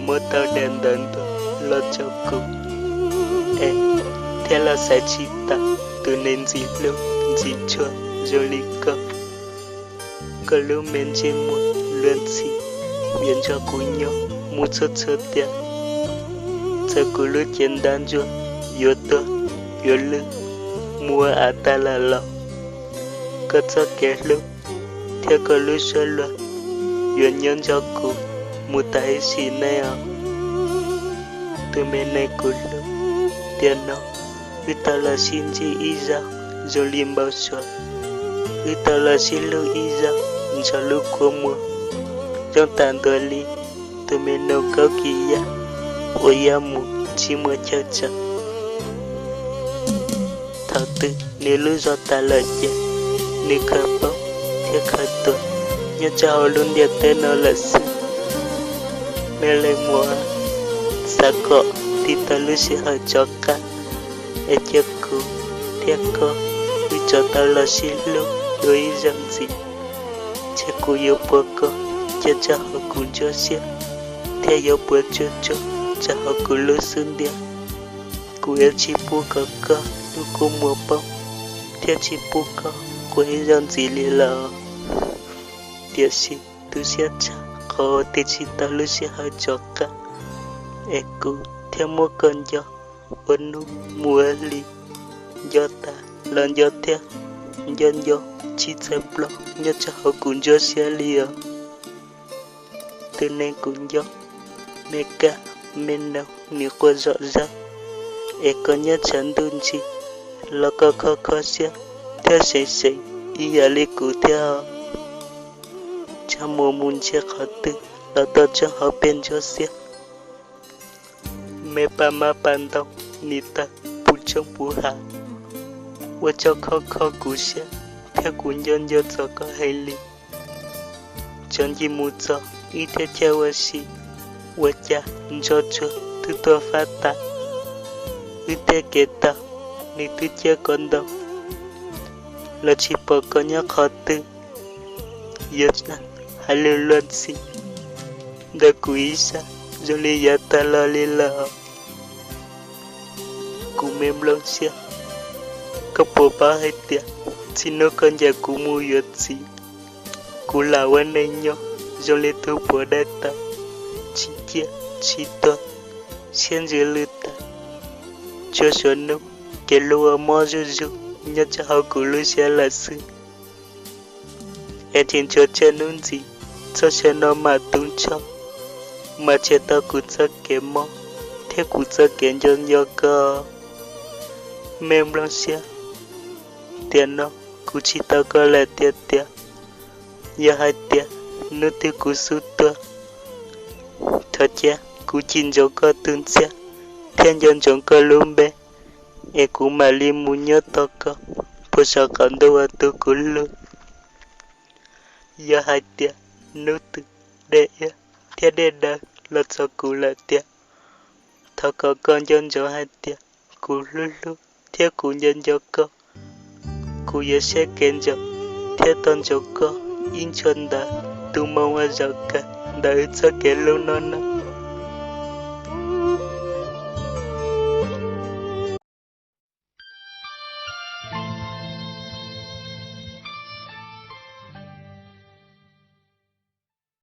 muab tau daim ntawv ntuas los rau kuv, es thiab los xaiv tsis tau tus neeg ntxim hlub ntxim tshua zoo li koj. Koj lub me ntsej muag luag ntxhi, yuav nrog kuv nyob mus txhua txhua tiam. Txawm kuv lub cev ntab ntsuag yuav tuag yuav lwj mus ua av tag lawm los, koj txoj kev hlub thiab koj lub suab luag yuav nyob nrog kuv mus tas ib sim neej os. Tus me neeg kuv hlub, tiam no wb tau los sib ntsib ib zaug zoo li npau suav, wb tau los sib hlub ib zaug nrog lub kua muag zoo tam ntua li tus me noog kaub kis yaj uas yaj mus tsis muaj chaw tsaws. Thaum twg nws lub zog tas lawm ces nws khaws poob thiab khaws tuag nyob rau hauv lub ntiaj teb no lawm xwb. Me leej muam, xav kom tiv tau lub sij hawm rov qab es cia kuv thiab koj wb rov tau los sib hlub dua ib zaug ntxiv. Ces kuv yuav puav koj cia rau hauv kuv nruab siab, thiab yuav puav tsuag tsuag rau hauv kuv lub xub ntiag. Kuv yuav tsis pub kom koj lub kua muag poob, thiab tsis pub koj quaj ib zaug ntxiv li lawm. Tiam sis tu siab tshaj qhov uas tiv tsis tau lub sij hawm rov qab, es kuv thiaj muab koj nco ua hnub mus ua hli, nco tas los nco thiab nco nco tsis txawj ploj nyob rau hauv kuv nruab siab li os. Tus neeg kuv nco, me kab me noog nim quaj zom zaws, es koj nyob tshav ntuj ntsis los koj kho kho siab thiab seev seev ib yam li kuv thiab. Tsaj muag mus ntsia qhov twg los tau tso hauv peb nruab siab. Me paj mab paj ntoo nim tawg puv tshoob puv hav, ua tso kho kho kuv siab thiab kuv nco nco txog koj heev li. Tso ncig mus txog ib thiab caj ua si, ua cas ntsoj tsuag twb tuaj fab tas, wb tej kev tau nws twb ciaj ko ntau, los tsis pom koj nyob qhov twg. Yuav hais lus luag ntxhi ntawm kuv ib sab zoo li yav tag los li lawm. Kuv me nplooj siab, koj puas paub hais tias txij hnub koj ncaim kuv mus yuav txiv, kuv lam ua neej nyob zoo li tus puav dai tawv, tsis ciaj tsis tuag, siab ntsws lwj tag. Tsuas suav hnub kev hlub uas mob zuj zus nyob rau hauv kuv lub siab lawm xwb. Es tseem tshuav tsawg hnub ntxiv txoj sia no mam tu nrho, mam tseg tau kuv txoj kev mob thiab kuv txoj kev nco nco koj, me nplooj siab. Tiam no kuv tsis tau koj lawm tiag tiag. Yog hais tias hnub twg kuv xub tuag, thov cia kuv cim ntsoov koj tus ntxhiab thiab nco ntsoov koj lub npe, es kuv mam li mus nyob tos koj puag saum qaum ntuj uas tu kuv hlub. Yog hais tias hnub twg dej iab thiab dej daw los txog kuv lawm tiag, thov kom koj nco ntsoov hais tias kuv hlub hlub thiab kuv nco nco koj. Kuv yuav siab kev ntsoov thiab tau ntsoov koj ib ntshua ntawv tus moo uas zaum kawg ntawm wb txoj kev hlub no na.